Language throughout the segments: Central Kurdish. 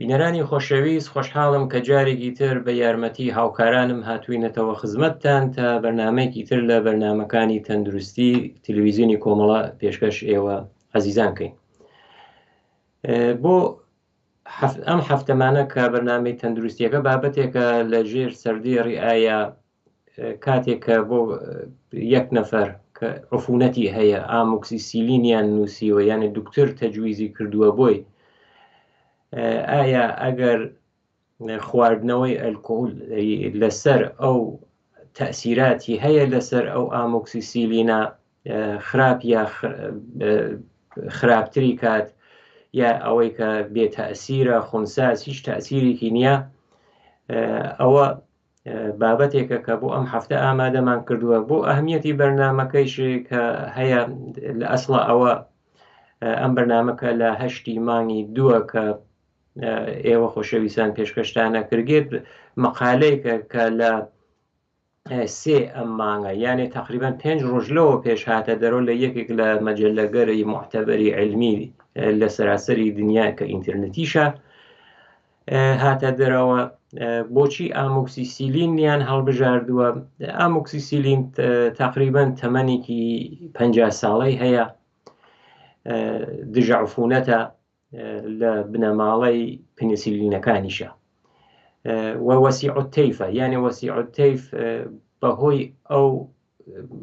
بینەرانی خۆشەویست خۆشحاڵم کە جارێکی تر بە یارمەتی هاوکارانم هاتووینەتەوە خزمەتتان تا بەرنامەیەکی تر لە بەرنامەکانی تەندروستی تلویزیۆنی کۆمەڵە پێشکەش ئێوە عەزیزان کەین. بۆ ئەم هەفتەمانە کە بەرنامەی تەندروستیەکە بابەتێکە لە ژێر سەردێڕی ئایا کاتێک کە بۆ یەک نەفەر کە عفونەتی هەیە ئامۆکسیسیلینیان نووسیوە یانە دکتۆر تەجویزی کردووە بۆی ئایا ئەگەر خواردنەوەی ئەلکۆل لەسەر ئەو تەسیراتی هەیە لەسەر ئەو ئامۆکسیسیلینە خراپ یا خراپتری کات یا ئەوەی کە بێ تەسیرە خونساز هیچ تەسیرێکی نییە ئەوە بابەتێکە کە بۆ ئەم هەفتە ئامادەمان کردووە بۆ ئەهمیەتی بەرنمەکەیش کە هەیە لە ئەسڵا ئەوە ئەم بەرنمەکە لە هەشتی مانگی دووە کە ئێوە خۆشەویستان پێشکەشتانە کردگێت مقالەیەکە کە لە سێ ئەم مانگە یانێ تقریبان پێنج ڕۆژ لەوە پێش هاتە دەرەوە لە یەکێک لە مەجلەگەری معتەبەری علمی لە سەراسەری دنیا کە ئینتەرنێتیشە هاتە دەرەوە بۆچی ئامۆکسیسیلینیان هەڵبژاردووە ئامۆکسیسیلین تقریبان تەمەنێکی پ ساڵەی هەیە دژە عفونەتە لە بنەماڵەی پنسیلینەکانیشە و وەسیع تەیفە یانێ وەسیع تەیف بەهۆی ئەو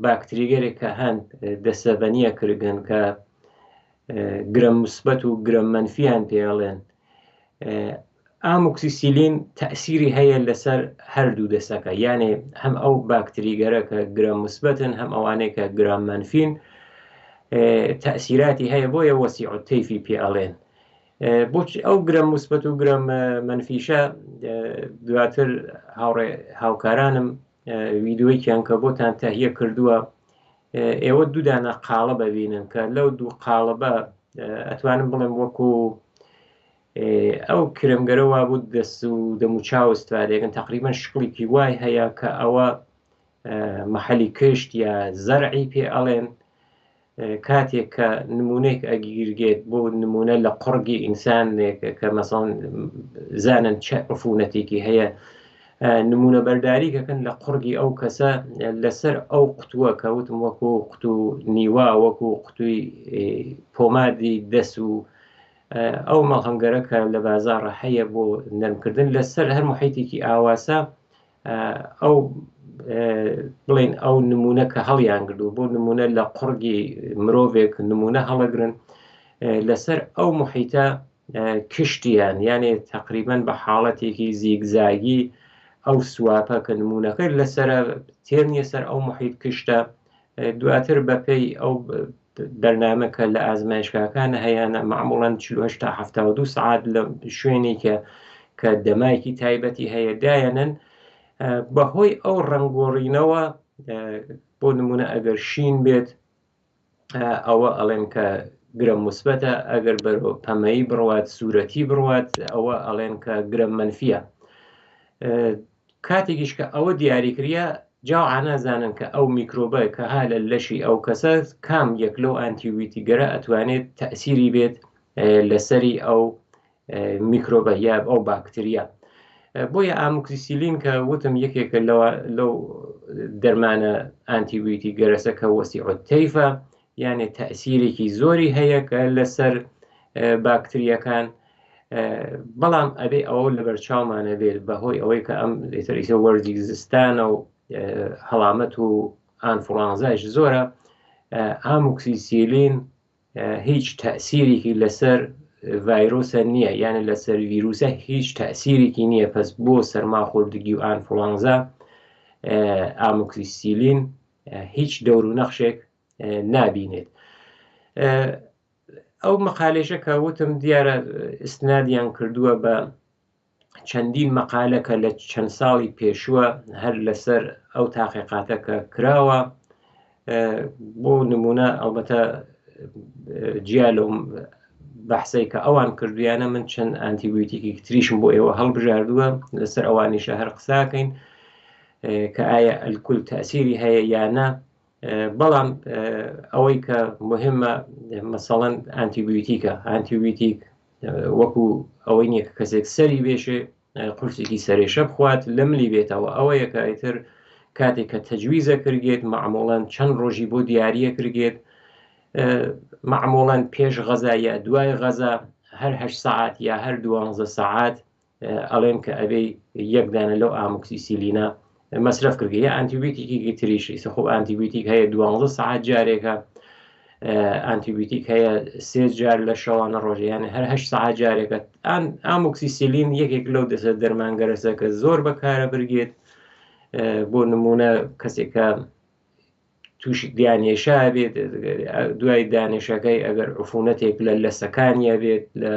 باکتریگەرێک کە هەن دەسەبەنیە کردن کە گرەم مثبەت و گرەم منفیان پێڵێن ئاموکسیسیلین تەسیری هەیە لەسەر هەردوو دەسەکە یانێ هەم ئەو باکتریگەرە کە گرەم مثبەتن هەم ئەوانەی کە گرام منفین تەسیراتی هەیە بۆیە وەسیع تەیفی پێ ئەڵێن بۆچی ئەو گرەم مثبەت و گرەم منفیشە دواتر هاوڕێ هاوکارانم ویددیوەیەکیان کە بۆتان تەهیە کردووە ئێوە دوودانە قاڵە ببینن کە لەو دوو قاڵبە ئەتوانم بڵێم وەکو ئەو کرمگەرە وابوو دەست و دەموچاو استفادەکەن تقریبا شکڵێکی وای هەیە کە ئەوە محلی کشت یا زەرعی پێ ئەڵێن کاتێک کە نمونەیەک ئەگیرگێت بۆ نمونە لە قوڕگی ئینسانێک کە مەسەڵەن زانن چه عفونەتێکی هەیە نمونە بەرداری کەکەن لە قوڕگی ئەو کەسە لەسەر ئەو قوتووە کە وتم وەکو قوتو نیوە وەکو قوتوی پۆمادی دەس و ئەو مەڵهەمگەرە کە لە بازاڕە هەیە بۆ نەرمکردن لەسەر هەر محیتێکی ئاواسە ئەو بڵێن ئەو نمونە کە هەڵیان گردو بۆ نمونە لە قوڕگی مرۆڤێک نمونە هەڵەگرن لەسەر ئەو محیتە کشتیان یانێ تقریبان بە حاڵەتێکی زیگزاگی ئەو سواپە کە نمونەکە لەسەر تێر نیە سەر ئەو محیت کشتە دواتر بەپێی ئەو بەرنامە کە لە ئازمایشگاکان هەیانە معموڵەن 48 تا 72 سعات لە شوێنێکە کە دەمایکی تایبەتی هەیە دایەنن بەهۆی ئەو ڕەنگۆڕینەوە بۆ نمونە ئەگەر شین بێت ئەوە ئەڵێن کە گرەم مثبەتە ئەگەر بەرەو پەمەیی بڕوات سوورەتی بڕوات ئەوە ئەڵێن کە گرەم منفیە کاتێکیش کە ئەوە دیاریکریا جاو عانازانن کە ئەو میکرۆبە کە ها لە لەشی ئەو کەسە کام یەک لەو ئانتیویتیگەرە ئەتوانێت تەسیری بێت لەسەری ئەو میکرۆبە یا ئەو باکتریا بۆیە ئاموکسیسیلین کە وتم یەکێکە لەو دەرمانە ئانتیبیوتی گەرەسە کە وەسی تەیفە یانێ تەسیرێکی زۆری هەیە کە لەسەر باکتریەکان بەڵام ئەبێ ئەوە لەبەر چاومانە بێت بەهۆی ئەوەی کە ئەم ئیتریسە وەرزی زستانە و هەڵامەت و ئانفلانزایش زۆرە ئاموکسیسیلین هیچ تەسیرێکی لەسەر ڤایرۆسە نییە یانە لەسەر ویروسە هیچ تەسیرێکی نییە پس بۆ سەرماخوردگی و ئانفلانزا ئاموکسیسیلین هیچ دەور و نەخشێک نابینێت ئەو مەقالێشە کە وتم دیارە ئیسنادیان کردووە بە چەندین مەقالە کە لە چەند ساڵی پێشووە هەر لەسەر ئەو تاقیقاتە کە کراوە بۆ نمونە ئەڵبەتە جیا لەو بەحسەی کە ئەوان کردویانە من چەند ئانتیبیوتیکی تریشم بۆ ئێوە هەڵبژاردووە لەسەر ئەوانیشە هەر قساکەین کە ئایا ئەلکول تەسیری هەیە یا نا بەڵام ئەوەی کە مهمە مەسەڵەن ئانتیبیوتیکە ئانتیبیوتیک. وەکو ئەوەی نییە کە کەسێک سەری بێشێ قورسێکی سەرێشە بخوات لە ملی بێتەوە ئەوەیە کە ئیتر کاتێک کە تەجویزە کردگێت معموڵەن چەند ڕۆژی بۆ دیاریە کردگێت معموڵەن پێش غەزا یا دوای غەزا هەر هە سەعات یا هەر دوانزە سەعات ئەڵێن کە ئەبێ یەک دانە لەو ئاموکسیسیلینە مەسرەف کردگە یا ئەنتیبیوتیکی تریش ئیسە خۆ ئەنتیبیوتیک هەیە دوانزە سەعات جارێکە ئەنتیبیوتیک هەیە سێ جار لە شەوانە ڕۆژیانە هەر هەشت سەعات جارێکە ئاموکسیسیلین یەکێک لەو دەسە دەرمانگەرەسە کە زۆر بەکارە برگێت بۆ نمونە کەسێکە تووشی دیانێشا بێت دوای دانێشەکەی ئەگەر عفونەتێک لە لەسەکانیە بێت لە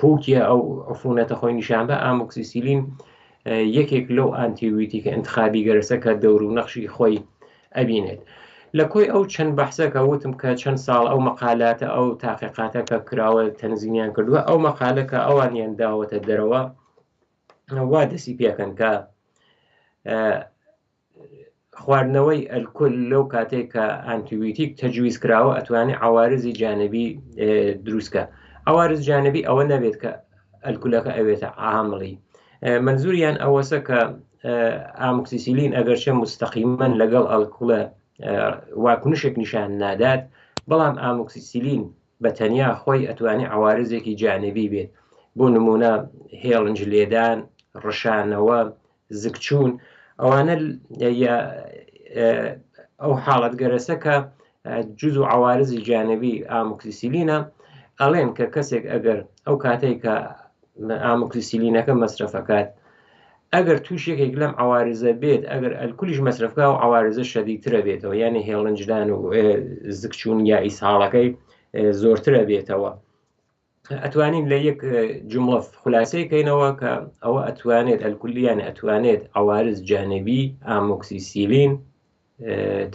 پوکیە ئەو عفونەتە خۆی نیشان بە ئامۆکسیسیلین یەکێک لەو ئانتیویتیکە انتخابی گەرسە کە دەور و نەخشی خۆی ئەبینێت لە کۆی ئەو چەند بەحسە کە وتم کە چەند ساڵ ئەو مەقالاتە ئەو تاقیقاتە کە کراوە تەنزیمیان کردووە ئەو مەقالە کە ئەوانیان داوەتە دەرەوە وا دەسی پێکەن کە خواردنەوەی ئەلکول لەو کاتێک کە ئانتیبیوتیک تەجویز کراوە ئەتوانێت عوارزی جانبی دروستکە عوارز جانبی ئەوە نەبێت کە ئەلکولەکە ئەوێتە عامڵی منزوریان ئەوەسە کە ئاموکسیسیلین ئەگەرچە مستەقیمەن لەگەڵ ئەلکولە واکنشێک نیشان نادات بەڵام ئاموکسیسیلین بە تەنیا خۆی ئەتوانێت عوارزێکی جانبی بێت بۆ نمونە هێڵنج لێدان ڕشانەوە زگچوون ئەوانە ئەو حاڵەت گەرەسە کە جز و عوارزی جانبی ئاموکسیسیلینە ئەڵێن کە کەسێک ئەگەر ئەو کاتێک کە ئاموکسیسیلینەکە مەسرەفەکات ئەگەر توش یەکێک لەم عوارزە بێت ئەگەر ئەلکولیش مەسرفکە و عوارزە شەدیترە بێتەوە یعنی هێڵنجدان و زگچوون یا ئیسهاڵەکەی زۆرترە بێتەوە ئەتوانین لە یەک جمڵە خولاسەی کەینەوە کە ئەوە ئەتوانێت ئەلکولیان ئەتوانێت عوارز جانبی ئامۆکسیسیلین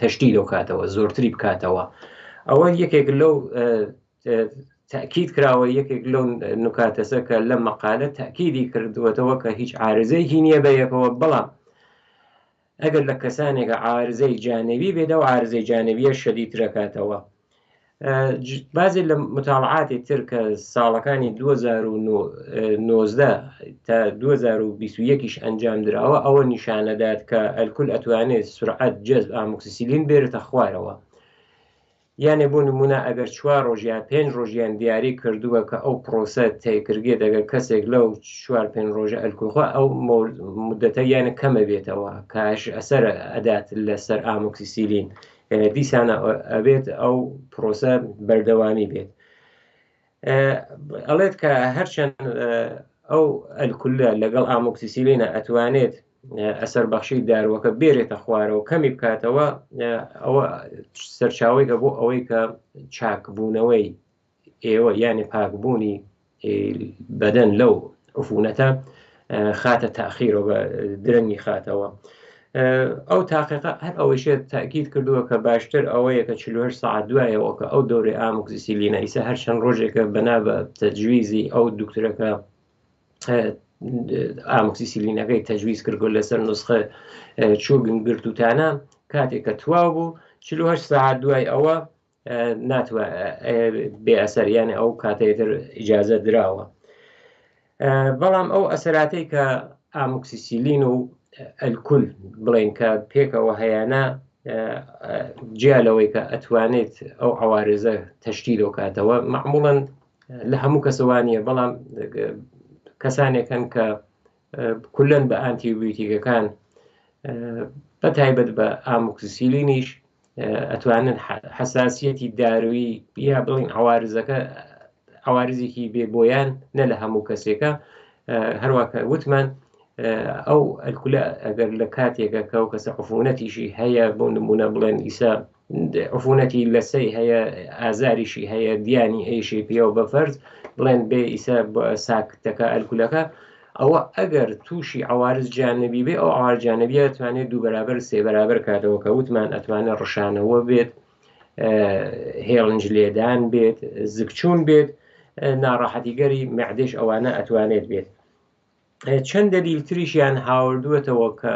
تەشتی لەو کاتەوە زۆرتری بکاتەوە ئەوە یەکێک لەو تاکیید کراوە یەکێک لەو نکاتەسە کە لە مەقالە تاکیدی کردووەتەوە کە هیچ عارزەیەکی نییە بە یەکەوە بەڵام ئەگەر لە کەسانێکە عارزەی جانبی بێت ئەو عارزەی جانبیە شەدیدترەکاتەوە بازێ لە متاڵعاتی تر کە ساڵەکانی 2019 تا 2021 ئەنجام دراوە ئەوە نیشانەدات کە ئەلکول ئەتوانێت سرعەت جەزب ئامۆکسیسیلین بێرێتە خوارەوە یانێ بۆ نمونە ئەگەر چوار ڕۆژ یا پێنج ڕۆژیان دیاری کردووە کە ئەو پرۆسە تەیکردگێت ئەگەر کەسێک لەو چوار پێنج ڕۆژە ئەلکۆخوا ئەو مدەتە یانە کەمە بێتەوە کاش ئەسەر ئەدات لەسەر ئامۆکسیسیلین دیسانە ئەبێت ئەو پرۆسە بەردەوامی بێت ئەڵێت کە هەرچەند ئەو ئەلکولە لەگەڵ ئامۆکسیسیلینە ئەتوانێت ئەسەر بەخشی داروەکە بێرێتە خوارەوە کەمی بکاتەوە ئەوە سەرچاوەیەکە بۆ ئەوەی کە چاکبوونەوەی ئێوە یعنی پاکبوونی بەدەن لەو عفونەتە خاتە تاخیرەوە بە درەنگی خاتەوە ئەو تاقیقە هەر ئەوەیشێت تاکید کردووە کە باشتر ئەوەیە کە 48 ساعت دوایەوە کە ئەو دەورەی ئامۆکسیسیلینە ئیسە هەر چەند ڕۆژێکە بەنا بە تەجویزی ئەو دکتۆرەکە ئامۆکسیسیلینەکەی تەجویز کردگۆ لەسەر نسخە چووگن گرتوتانە کاتێک کە تواو بوو 48 ساعت دوای ئەوە ناتوە بێ ئەسەر یانە ئەو کاتێتر ئیجازە دراوە بەڵام ئەو ئەسەراتەی کە ئامۆکسیسیلین و ئەلکول بڵێن کە پێکەوە هەیەە جیا لەوەی کە ئەتوانێت ئەو عوارزە تەشتی لەو کاتەوە معموڵەن لە هەموو کەسەوانیە بەڵام کەسانێکن کە کولەن بە ئانتیبیوتیکەکان بە تایبەت بە ئامۆکسیسیلینیش ئەتوانن حساسیەتی دارویی یا بڵین عوارزەکە عوارزێکی بێ بۆیان نە لە هەموو کەسێکە هەروواکە وتمان ئەو ئەلکولە ئەگەر لە کاتێکە کە ئەو کەسە عفونەتیشی هەیە بۆ نمونە بڵێن ئیسا عفونەتی لەسەی هەیە ئازاریشی هەیە دیانی ئەیشی پێوە بە فەرز بڵێن بێ ئیسا ساکتەکە ئەلکولەکە ئەوە ئەگەر تووشی عوارز جانبی بێ ئەو عوار جانبیە توانێت دوو بەرابەر سێ بەرابەر کاتەوە کە وتمان ئەتوانێت ڕشانەوە بێت هێڵنج لێدان بێت زگچوون بێت ناڕەحەتیگەری معدەش ئەوانە ئەتوانێت بێت چەند دەلیل تریشیان هاوردووەتەوە کە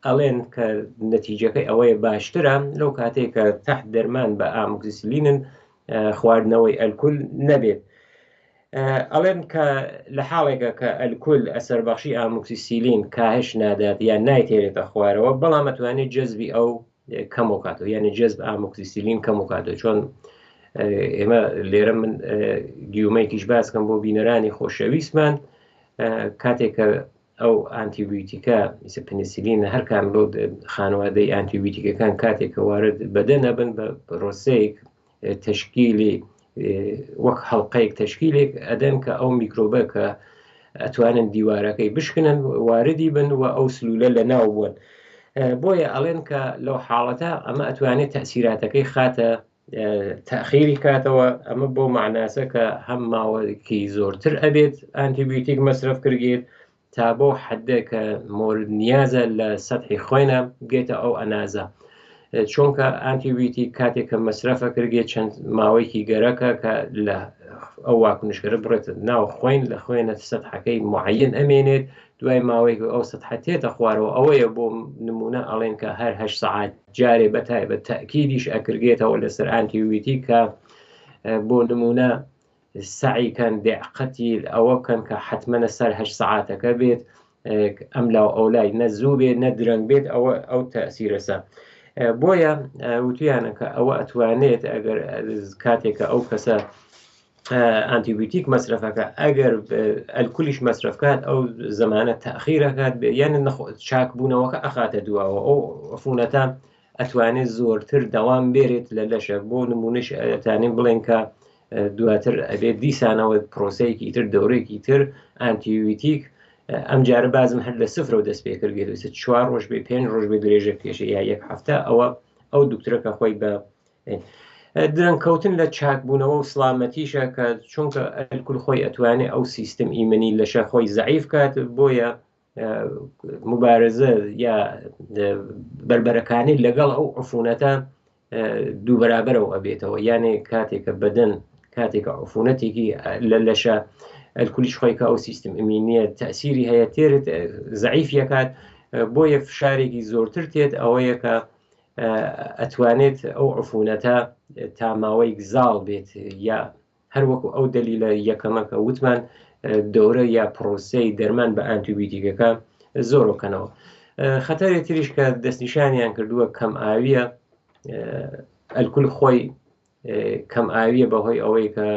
ئەڵێن کە نەتیجەکەی ئەوەیە باشترە لەو کاتێک کە تحت دەرمان بە ئامۆکسیسلینن خواردنەوەی ئەلکول نەبێت. ئەڵێن کە لە حاڵێکە کە ئەلکول ئەسەربەخشی ئاموکسیسیلین کاهش نادات یان نایتێرێتە خوارەوە، بەڵام ئەتوانێت جەزبی ئەو کەمۆکاتەوە، یعنی جەزب ئاموکسیسیلین کەمۆکاتەوە. چۆن ئێمە لێرە من گیومەیەکیش باسکەم بۆ بینەرانی خۆشەویستمان، کاتێک کە ئەو ئانتیبیوتیکە میسە پنیسیلین هەر کام لەو خانەوادەی ئانتیبیوتیکەکان کاتێک کە وارد بەدەن ئەبن بە پرۆسەیەک تەشکیلی وەک حەڵقەیەک تەشکیلێک ئەدەن کە ئەو میکرۆبە کە ئەتوانن دیوارەکەی بشکنن واردی بن و ئەو سلولە لە ناو بوون. بۆیە ئەڵێن کە لەو حاڵەتە ئەمە ئەتوانێت تەسیراتەکەی خاتە تاخیری کاتەوە. ئەمە بۆ معناسە کە هەم ماوەکی زۆرتر ئەبێت ئانتیبیوتیک مەسرەف کردێت تا بەو حەدە کە مۆرد نیازە لە سەتحی خوێنە بگێتە ئەو ئەنازە، چونکە ئانتیبیوتیک کاتێک کە مەسرەفە کردێت چەند ماوەیەکی گەرەکە کە لە ئەو واکنشگەرە بڕێت ناو خوێن، لە خوێنە سەتحەکەی معین ئەمێنێت، دوای ماوەیەک ئەو سەتحە تێتە خوارەوە. ئەوەیە بۆ نمونە ئەڵێن کە هەر 8 سەعات جارێ بە تایبەت تەکیدیش ئەکرگێتەوە لەسەر ئانتیبیوتیک کە بۆ نمونە سەعی کەن دقەتی ئەوە بکەن کە حتممە سەر 8 سەعاتەکە بێت، ئەم لاو ئەولای نە زوو بێت نە درەنگ بێت، ئەوە ئەو تەسیرەسە. بۆیە وتویانە کە ئەوە ئەتوانێت ئەگەر کاتێکە ئەو کەسە ئانتیبیوتیک مەسرەفەکە ئەگەر ئەلکولیش مەسرەفکات ئەو زمانە تاخیرەکات بێ، یعنی چاکبوونەوەکە ئەخاتە دواوە، ئەو عفونەتە ئەتوانێت زۆرتر دەوام بێرێت لە لەشە. بۆ نمونەش ئەتوانین بڵێن کە دواتر ئەبێت دیسانەوە پرۆسەیەکی تر دەورێکی تر ئانتیبیوتیک ئەم جارە بازم هەر لە سفرەوە دەست پێ کردێت، 4 ڕۆژ بێ 5 ڕۆژ بێ درێژە پێشە یا یەک هەفتە. ئەوە ئەو دکتۆرەکە خۆی بە درەنگ کەوتن لە چاکبوونەوە و سلامەتیشە کە چونکە ئەلکول خۆی ئەتوانێت ئەو سیستم ئیمنی لەشە خۆی زەعیف کات، بۆیە مبارزە یا بەربەرەکانی لەگەڵ ئەو عفونەتە دوو بەرابەرەوە ئەبێتەوە. یانێ کاتێکە بەدەن کاتێکە عفونەتێکی لە لەشە ئەلکولیش خۆی کە ئەو سیستم ئەمینیە تەسیری هەیە تێرت زەعیف یەکات، بۆیە فشارێکی زۆرتر تێت، ئەوەیە کە ئەتوانێت ئەو عفونەتە تا ماوەیەک زاڵ بێت. یا هەروەکو ئەو دەلیلە یەکەمە کە وتمان دەورە یا پرۆسەی دەرمان بە ئانتیبیوتیکەکە زۆرۆکەنەوە. خەتەرێ تریش کە دەستنیشانیان کردووە کەم ئاویە، ئەلکول خۆی کەم ئاویە بەهۆی ئەوەی کە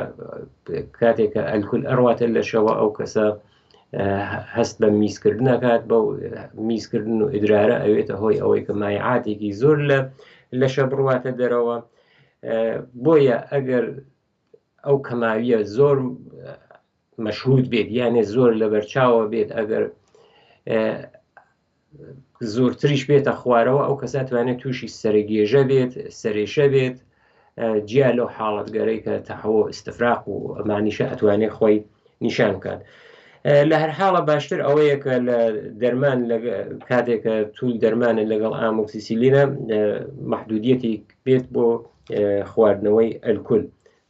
کاتێک کە ئەلکول ئەڕواتە لەشەوە ئەو کەسە هەست بە میزکردن ئەکات، بەو میزکردن و ئیدرارە ئەوێتە هۆی ئەوەی کە مایعاتێکی زۆر لە لەشە بڕواتە دەرەوە. بۆیە ئەگەر ئەو کەماویە زۆر مەشهود بێت، یانێ زۆر لەبەرچاوە بێت، ئەگەر زۆرتریش بێتە خوارەوە ئەو کەسە توانێت تووشی سەرگێژە بێت، سەرێشە بێت، جیا لەو حاڵەتگەرەی کە تەحەوە ئیستفراق و ئەمانیشە ئەتوانێت خۆی نیشان بکات. لە هەر حاڵە باشتر ئەوەیە کە لە دەرمان لە کاتێک کە توول دەرمانە لەگەڵ ئامۆکسیسیلینە محدودیەتی بێت بۆ خواردنەوەی ئەلکول،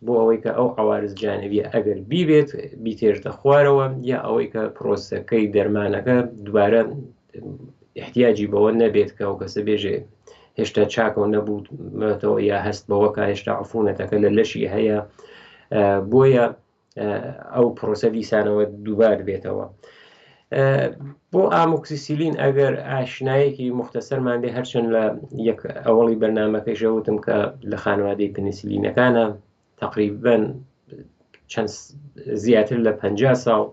بۆ ئەوەی کە ئەو عوارز جانبیە ئەگەر بیبێت بیتێژتە خوارەوە، یا ئەوەی کە پرۆسەکەی دەرمانەکە دووبارە احتیاجی بەوە نەبێت کە ئەو کەسە بێژێ هێشتا چاکەوە نەبوومەتەوە یا هەست بەوە کە هێشتا عفونەتەکە لە لەشی هەیە، بۆیە ئەو پرۆسە دیسانەوە دووبار بێتەوە. بۆ ئامۆکسیسیلین ئەگەر ئاشنایەکی مختصەرمان بێ، هەرچەند لە یەک ئەوەڵی بەرنمەکەی ژەوتم کە لە خانوادەی پنیسلینەکانە، تقریبا چەند زیاتر لە 50 ساڵ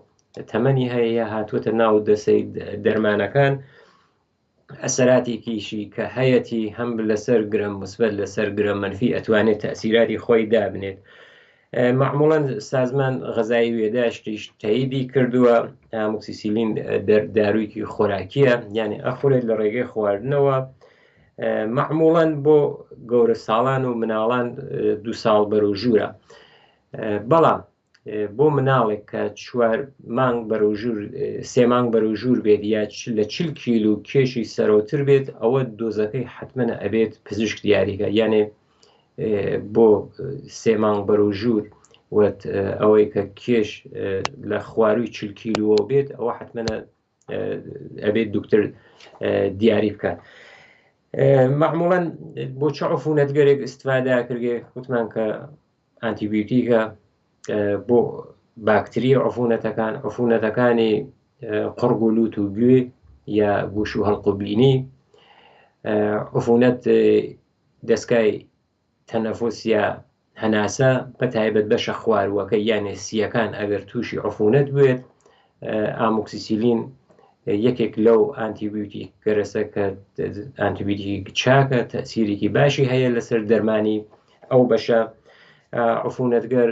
تەمەنی هەیە یا هاتووەتە ناو دەسەی دەرمانەکان. ئەسەراتێکیشی کە هەیەتی هەم لەسەر گرەم مثبت لەسەر گرەم منفی ئەتوانێت تەسیراتی خۆی دابنێت. معموڵەن سازمان غەزایی وێداشتیش تەیدی کردووە ئامۆکسیسیلین دارویکی خۆراکیە، یعنی ئەخورێت لە ڕێگەی خواردنەوە. معموڵەن بۆ گەورە ساڵان و مناڵان 2 ساڵ بەرەو ژوورە، بەڵام بۆ مناڵێک کە 4 مانگ بەرەو ژوور، 3 مانگ بەرەو ژوور بێت یا لە 40 کیلو کێشی سەرەوتر بێت، ئەوە دۆزەکەی حتممە ئەبێت پزیشک دیاریکە. یعنی بۆ 3 مانگ بەرەو ژوور وەت ئەوەی کە کێش لە خواروی 40 کیلووە بێت، ئەوە حتممە ئەبێت دکتۆر دیاری بکات. معموڵەن بۆ چه عفونەتگەرێک استفادە کردێ؟ وتمان کە ئانتیبیوتیکە بۆ باکتریە عفونەتەکان، عفونەتەکانی قوڕگ و لوت و گوێ یا گوش و هەڵق و بینی، عفونەت دەستگای تەنەفوس یا هەناسە بە تایبەت بەشە خوارووەکە یانێ سییەکان ئەگەر تووشی عفونەت بێت ئامۆکسیسیلین یەکێک لەو ئانتیبیوتیک گەرەسە کە ئانتیبیوتیک چاکە تەسیرێکی باشی هەیە لەسەر دەرمانی ئەو بەشە عفونەتگەر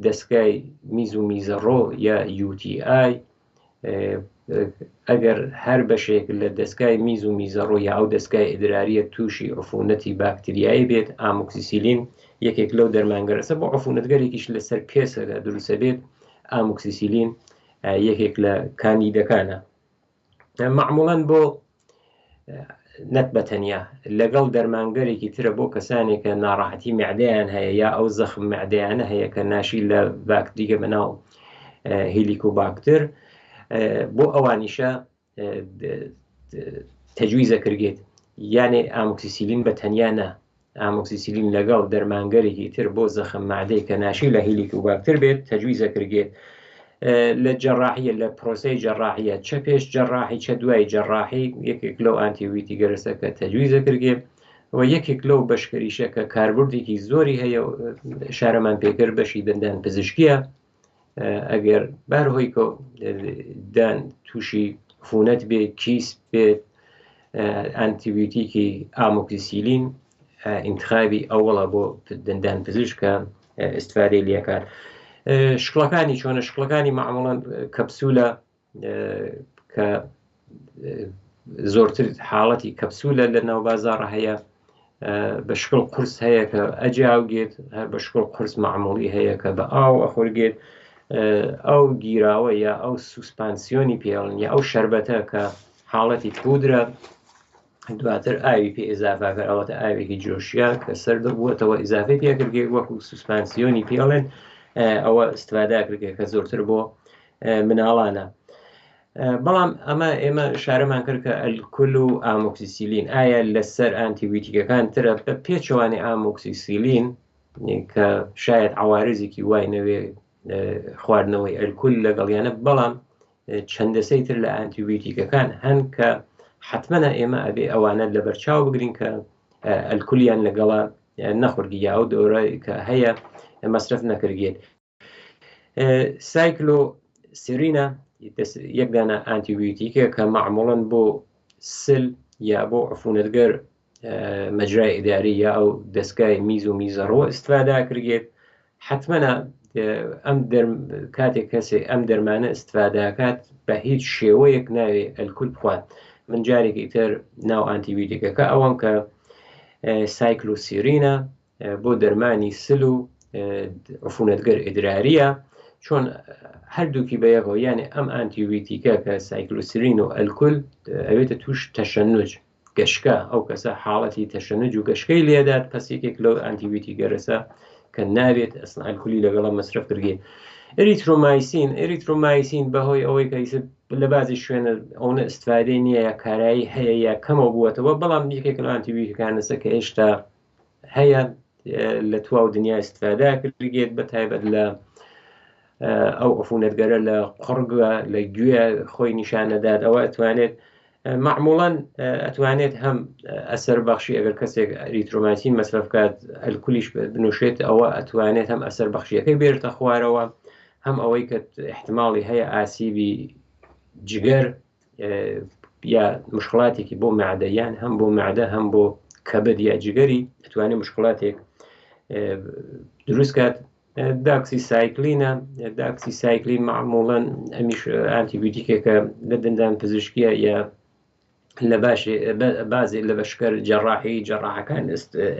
دەستگای میز و میزەڕۆ یا UTI ئەگەر هەر بەشێک لە دەستگای میز و میزەڕۆ یا ئەو دەستگای ئیدراریە تووشی عفونەتی باکتریایی بێت ئامۆکسیسیلین یەکێک لەو دەرمانگەرەسە بۆ عفونەتگەرێکیش لەسەر پێسەکە دروستە بێت ئامۆکسیسیلین یەکێک لە کاندیدەکانە مەعموڵەن بۆ نەک بە تەنیا لەگەڵ دەرمانگەرێکی ترە بۆ کەسانێک کە ناڕەحەتی معدەیان هەیە یا ئەو زەخم معدەیانە هەیە کە ناشی لە باکتریگە بەناو هیلیکۆباکتر بۆ ئەوانیشە تەجویزە کردێت یانێ ئامۆکسیسیلین بە تەنیا نا ئامۆکسیسیلین لەگەڵ دەرمانگەرێکی تر بۆ زەخم مەعدەی کە ناشی لە هیلیکوباکتر بێت تەجویزە کرگێت لە جەڕاحیە لە پرۆسەی جەڕاحیە چە پێش جەڕاحی چە دوای جەڕاحی یەکێک لەو ئانتیویتی گەرسە کە تەجویزە کرگێ و یەکێک لەو بەشکەریشە کە کاربردێکی زۆری هەیە شارەمان پێکرد بەشی دەندان پزیشکیە ئەگەر بار هۆی کۆ دان تووشی عفونەت بێ کیس بێت ئەنتیبیوتیکی ئامۆکسیسیلین ئینتخابی ئەوەڵە بۆ دندان پزیشکە استفادەی لەکات شکڵەکانی چۆنە شکڵەکانی معامڵەن کەپسولە کە زۆرتر حاڵەتی کەپسولە لە ناو بازاڕ هەیە بە شکڵ قورس هەیە کە ئەجاوگێت هەر بە شکڵ قورس معمولی هەیە کە بە ئاو ئەخۆرگێت ئەو گیراوە یا ئەو سوسپانسیۆنی پێڵن یا ئەو شربەتە کە حاڵەتی پودرە دواتر ئاوی پێ ئزافاکە ئەوەتە ئاوێکی جۆشیە کە سەر دەبووەتەوە ئزافی پێکردێت وەکو سوسپانسیۆنی پێڵێن ئەوە استفادا کردێت کە زۆرتر بۆ مناڵانە بەڵام ئەمە ئێمە شارەمان کرد کە ئەلکول و ئامۆکسیسیلین ئایا لەسەر ئانتیبیوتیکەکان ترە بە پێچەوانی ئامۆکسیسیلین کە شاید عوارزێکی وای نەوێ خواردنەوەی ئەلکول لەگەڵیانە بەڵام چەندەسەی تر لە ئانتیبیوتیکەکان هەن کە حتممە ئێمە ئەبێ ئەوانە لەبەرچاو بگرین کە ئەلکولیان لەگەڵە نەخورگی یا ئەو دەورە کە هەیە مەسرف نەکردێت سایکلۆ سیرینە یەک دانە ئانتیبیوتیکە کە معموڵەن بۆ سل یا بۆ عفونەتگەر مەجرای ئیداری یا ئەو دەستگای میز و میزەڕۆ استفادا کردێت حتممە ئەم کاتێک کەسێک ئەم دەرمانە استفاداکات بە هیچ شێوەیەک ناوێ ئەلکول بخوات من جارێکی تر ناو ئانتیبیوتیکەکە ئەوەم کە سایکلۆسیرینە بۆ دەرمانی سل و عفونەتگەر ئیدراریە چۆن هەردووکی بە یەکەوە یانێ ئەم ئانتیویتیکە کە سایکلوسرین و ئەلکول ئەوێتە توش تەشەنوج گەشکە ئەو کەسە حاڵەتی تەشەنوج و گەشکەی لێدات پس یەکێک لەو ئانتیویتی گەرەسە کە نابێت ئەسڵ ئەلکولی لەگەڵە مەسرف کردێ ئەریترۆمایسین ئەریترۆمایسین بەهۆی ئەوەی کە لە بازی شوێنە ئەوە استفادەی نییە یا کارایی هەیە یا کەمەوە بووەتەوە بەڵام یەکێک لە ئانتیویتەکانەسە کە هێشتا هەیە لە تواو دنیا استفادا کردگێت بە تایبەت لە ئەو عفونەتگەرە لە قڕگە لە گوێ خۆی نیشانەدات ئەوە ئەتوانێت معموڵەن ئەتوانێت هەم ئەسەر بەخشی ئەگەر کەسێک ئەریترۆماسین مەسرف کات ئەلکولیش بنوشێت ئەوە ئەتوانێت هەم ئەسەر بەخشیەکەی بێرتە خوارەوە هەم ئەوەی کە احتماڵی هەیە ئاسیبی جگەر یا مشکڵاتێکی بۆ معدە یان هەم بۆ معدە هەم بۆ کەبد یا جگەری دەتوانێت مشکڵاتێک دروست کات داکسی سایکلینە داکسی سایکلین معموڵەن ئەمیش ئانتیبیوتیکێکە لە دندان پزیشکیە یا لە باش بازێ لە بەشکەر جەڕاحی جەڕاحەکان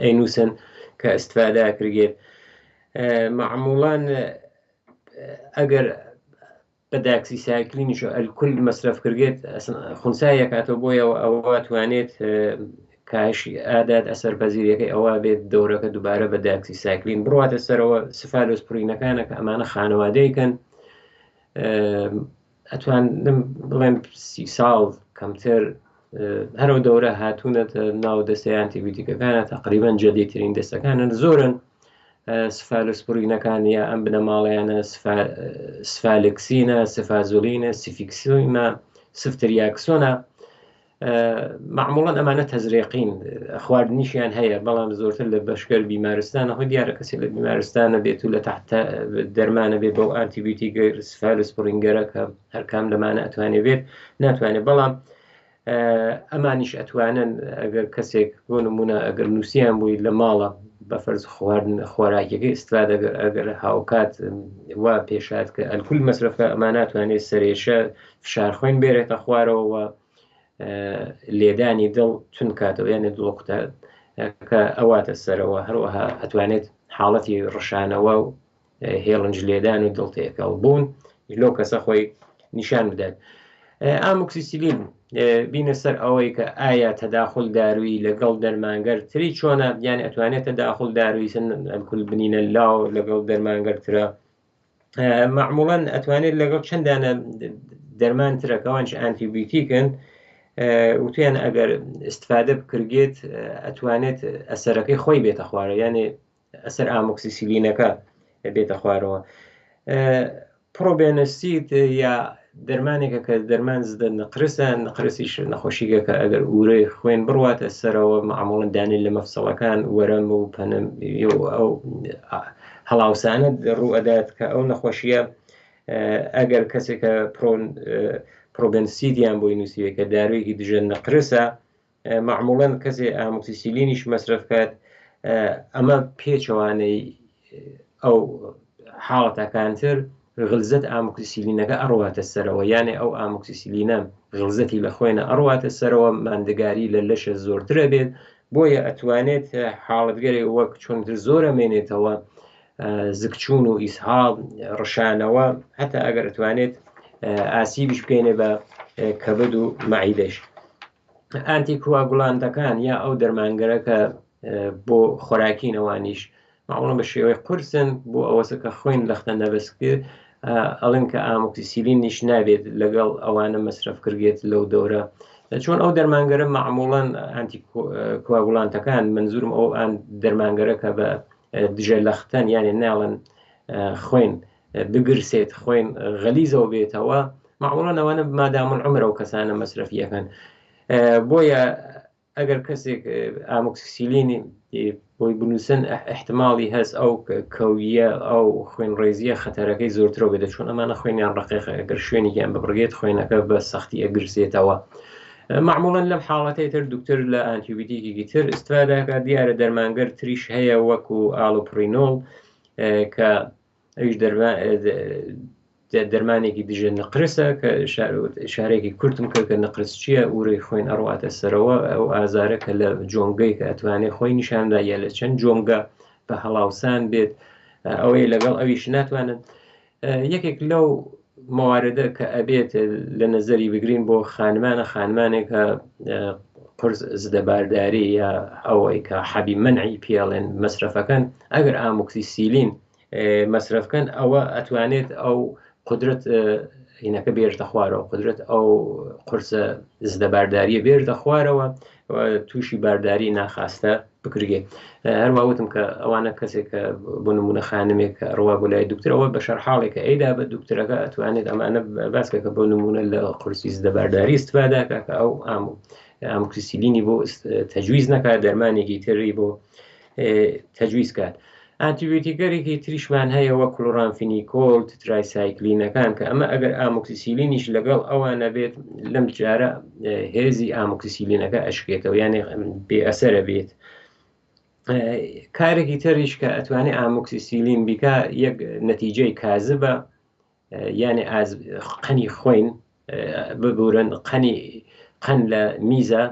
ئەینووسن کە استفادە کردێت معموڵان ئەگەر بە داکسیسایکلینیش ئەلکول مەسرەف کردێت خونسای ئەکاتەوە بۆیەوە ئەوە توانێت کاهشی ئادات ئەسەر پەزیریەکەی ئەوە بێت دەورەکە دووبارە بە داکسیسایکلین بڕاتە سەرەوە سفالۆس پرینەکانە کە ئەمانە خانەوادەیەکەن ئەتوانم بڵێم سی ساڵ کەمتر هەرو دەورە هاتوونەتە ناو دەستەی ئانتیبیوتیکەکانە تقریبان جدیترین دەستەکانن زۆرن. سفالۆسپۆرینەکان یا ئەم بنەماڵەیانە سفالکسینە، سفازولینە، سیفیکسیمە، سفتریاکسۆنە. مەعموڵەن ئەمانە تەزرێقین، خواردنیشیان هەیە، بەڵام زۆرتر لە بەشگەر بیمارستانە. خۆی دیارە کەسێک لە بیمارستانە بێت و لە تحت دەرمانە بێت بەو ئانتیبیوتیگەر سفالۆسپۆرینگەرە کە هەرکام لەمانە ئەتوانێ بێت ناتوانێت، بەڵام ئەمانیش ئەتوانن ئەگەر کەسێک بۆ نمونە ئەگەر نووسیان بووی لە ماڵە بە فەرز خواردن خۆراکیەکەی استفادە ئەگەر هاوکات وا پێشات کە ئەلکول مەسرفە، ئەما ناتوانێت سەرێشە فشار خوێن بێرێتە خوارەوە، لێدانی دڵ تون کاتەوە، یانە دڵقتە کە ئەواتە سەرەوە. هەروەها ئەتوانێت حاڵەتی ڕشانەوە و هێڵنج لێدان و دڵتێکەڵ بوون لەو کەسە خۆی نیشان بدات. ئاموکسیسیلین بینە سەر ئەوەی کە ئایا تەداخل داروی لەگەڵ دەرمانگەر تری چۆنە، یان ئەتوانێت تەداخل داروی سن ئەلکول بنینە لاو لەگەڵ دەرمانگەر ترە. معموڵەن ئەتوانێت لەگەڵ چەندانە دەرمان ترەکەوانش ئانتیبیوتیکن وتیان ئەگەر استفادە بکرگێت ئەتوانێت ئەسەرەکەی خۆی بێتە خوارە، یانێ ئەسەر ئامۆکسیسیلینەکە بێتە خوارەوە. پرۆبێنسید یا دەرمانێکە کە دەرمان زدە نقرسە، نقرسیش نەخۆشیگە کە ئەگەر ئورەی خوێن بڕواتە سەرەوە معموڵەن دانێن لە مەفسەڵەکان وەرەم و پەنم ئەو هەڵاوسانە ڕوو ئەدات کە ئەو نەخۆشیە ئەگەر کەسێکە پرۆن پرۆبێنسیدیان بۆی نووسیوە کە دارویەکی دژە نقرسە، مەعموڵەن کەسێ ئامۆکسیسیلینیش مەسرەف کات ئەمە پێچەوانەی ئەو حاڵەتەکانتر غلزەت ئامۆکسیسیلینەکە ئەڕواتە سەرەوە، یانێ ئەو ئامۆکسیسیلینە غلزەتی لە خوێنە ئەڕواتە سەرەوە، ماندگاری لە لەشە زۆرترە بێت، بۆیە ئەتوانێت حاڵەتگەرێ وەک چۆنتر زۆرە مێنێتەوە زگچوون و ئیسهاڵ، ڕشانەوە، هەتا ئەگەر ئەتوانێت ئاسیبیش بکەینێ بە کەبد و مەعیدەش. ئانتیکواگولانتەکان یا ئەو دەرمانگەرە کە بۆ خۆراکین ئەوانیش معموڵە بە شێوەی قورسن بۆ ئەوەسە کە خوێن لەختە نەبەسکرد، ئەڵێن کە ئامۆکسیسیلینیش نابێت لەگەڵ ئەوانە مەسرەف کردێت لەو دەورە، چۆن ئەو دەرمانگەرە معموڵەن ئانتیکواگولانتەکان منزورم ئەو ئان دەرمانگەرە کە بە دژە لەختەن، یانێ ناڵن خوێن بگرسێت خوێن غەلیزەوە بێتەوە، معموڵەن ئەوانە مادام العمر ئەو کەسانە مەسرەفیەکەن. بۆیە ئەگەر کەسێک ئامۆکسیسیلینی بۆی بنووسن احتماڵی هەست ئەو کەویە ئەو خوێنڕێزیە خەتەرەکەی زۆرترەوە بێت، چون ئەمانە خوێنیان ڕقیقە، ئەگەر شوێنێکیان ببڕگێت خوێنەکە بە سەختی ئەگرسێتەوە. معموڵەن لەم حاڵەتەی تر دکتۆر لە ئانتیبیوتیکی تر استفادەکە. دیارە دەرمانگەر تریش هەیە وەکو ئالۆپرینۆڵ کە ئەویش دەرمانێکی دژە نقرسە کە شارێکی کورتم کرد کە نقرس چییە، ئورەی خوێن ئەڕواتە سەرەوە، ئەو ئازارە کە لە جۆنگەی کە ئەتوانێت خۆی نیشاندا یا لە چەند جۆنگە بە هەڵاوسان بێت، ئەوەی لەگەڵ ئەویش ناتوانن. یەکێک لەو مواردە کە ئەبێت لە نەزەری بگرین بۆ خانمانە، خانمانێکە قرس زدەبارداری یا ئەوەی کە حەبی منعی پێڵێن مەسرەفەکەن، ئەگەر ئامۆکسیسیلین مەسرەفکەن ئەوە ئەتوانێت ئەو قدرەت هینەکە بێژتە خوارەوە، قدرەت ئەو قورسە زدەبارداریە بێژتە خوارەوە، تووشی بارداری ناخواستە بکرگێ. هەروە وتم کە ئەوانە کەسێک کە بۆ نمونە خانمێک کە ڕوا بۆ لای دکتۆرەوە بە شەرحاڵێک کە ئەیدا بە دکتۆرەکە ئەتوانێت ئەمانە باسکە کە بۆ نمونە لە قورسی زدەبارداری استفادەکە کە ئەو ئامۆکسیسیلینی بۆ تەجویز نەکات، دەرمانێکی تری بۆ تەجویز کات. ئانتیبیوتیکەرێکی تریشمان هەیە وەک کلۆرامفینیکۆل، تترایسایکلینەکان کە ئەمە ئەگەر ئامۆکسیسیلینیش لەگەڵ ئەوانە بێت لەم جارە هێزی ئامۆکسیسیلینەکە ئەشکێتەوە، یانێ بێ ئەسەرە بێت. کارێکی تریش کە ئەتوانێت ئامۆکسیسیلین بیکا یەک نەتیجەی کازبە، یانێ ئاز قەنی خوێن ببورن قەنی قەن لە میزە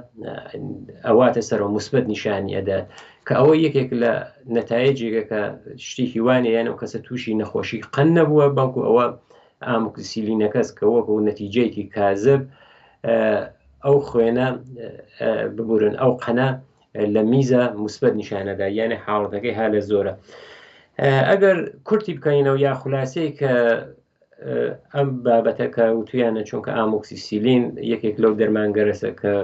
ئەواتە سەرەوە مثبت نیشانی ئەدات، کە ئەوە یەکێک لە نەتایجێکە کە شتێکی وانە، یان ئەو کەسە تووشی نەخۆشی قەن نەبووە، بەڵکو ئەوە ئامۆکسیسیلینەکەس کە وەکو نەتیجەیەکی کازب ئەو خوێنە ببورن ئەو قەنە لە میزە مثبت نیشانەدا، یانێ حاڵەتەکەی ها لە زۆرە. ئەگەر کورتی بکەینەوە یا خولاسەی کە ئەم بابەتە کە وتویانە، چونکە ئامۆکسیسیلین یەکێک لەو دەرمانگەرەسە کە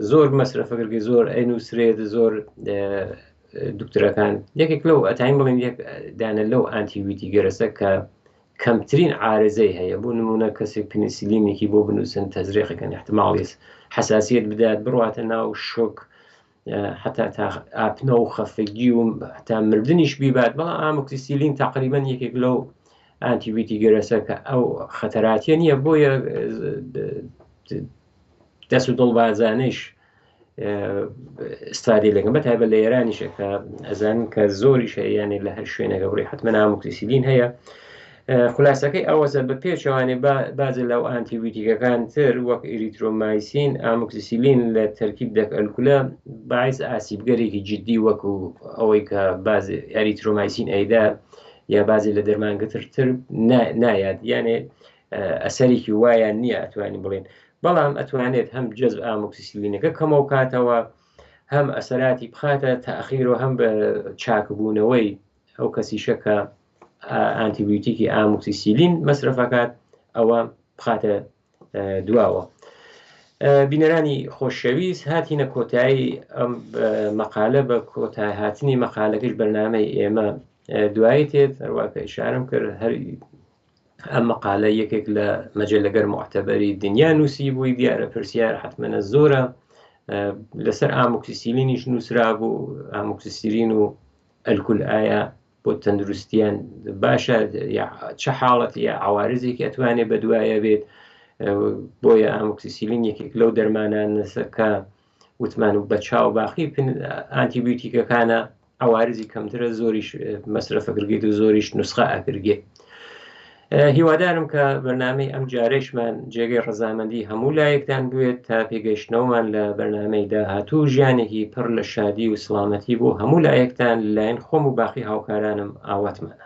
زۆر مەسرەفەکردگە، زۆر ئەینووسرێت، زۆر دکتۆرەکان یەکێک لەو ئەتاین بڵێن یەک دانە لەو ئانتیبیوتیک گەرەسە کە کەمترین عارزەی هەیە بۆ نمونە کەسێک پنیسیلینێکی بۆ بنووسن تەزریقەکەن احتماڵیس حساسیت بدات بڕاتە ناو شۆک حتا تا ئاپنە و خەفەگی و حتا مردنیش بیبات بەڵام ئامۆکسیسیلین تقریبا یەکێک لەو ئانتیبیوتیک گەرەسە کە ئەو خەتەراتیە نییە بۆیە دەست و دڵبازانەیش استفادەی لەکەم بە تایبەت لە ئێرانیشە کە ئەزانن کە زۆریش هەیە یانێ لە هەر شوێنێکە بڕی حتمما ئامۆکسیسیلین هەیە خولاسەکەی ئەوەسە بە پێچەوانێ بازێ لەو ئانتیبیوتیکەکان تر وەک ئیریترۆمایسین ئامۆکسیسیلین لە تەرکیب دەک ئەلکولە باعث ئاسیبگەرێکی جدی وەکو ئەوەی کە باز ئەریترۆمایسین ئەیدا یا بازی لە دەرمانگەتر تر نایات یانێ ئەسەرێکی وایان نییە ئەتوانین بڵێن بەڵام ئەتوانێت هەم جەزب ئامۆکسیسیلینەکە کەمەو کاتەوە هەم ئەسەراتی بخاتە تاخیر و هەم بە چاکبوونەوەی ئەو کەسیشە کە ئانتیبیوتیکی ئامۆکسیسیلین مەسرەفەکات ئەوە بخاتە دواوە. بینەرانی خۆشەویست هاتینە کۆتایی ئەم مەقالە بە کۆتای هاتنی مەقالەکەش بەرنامەی ئێمە دوایی تێت هەروواکە ئیشارم کرد هەر ئەم مەقالە یەکێک لە مەجەلەگەر موعتەبەری دنیا نووسی بووی دیارە پرسیار حتممەە زۆرە لەسەر ئامۆکسیسیلینیش نووسرا بوو ئامۆکسیسیلین و ئەلکول ئایا بۆ تەندروستیان باشە چ حاڵەت یا عوارزێکی ئەتوانێت بەدوایە بێت بۆیە ئامۆکسیسیلین یەکێک لەو دەرمانانەسە کە وتمان و بە چاو باقی ئانتیبیوتیکەکانە عوارزی کەمترە زۆریش مەسرەفەکرگێت و زۆریش نسخە ئەکرگێت هیوادارم کە بەرنامەی ئەم جارێشمان جێگەی ڕەزامەندی هەموو لایەکتان بوێت تا پێگەیشتنەوەمان لە بەرنامەی داهاتوو ژیانێکی پڕ لە شادی و سڵامەتی بۆ هەموو لایەکتان لەلایەن خۆم و باقی هاوکارانم ئاواتمانە.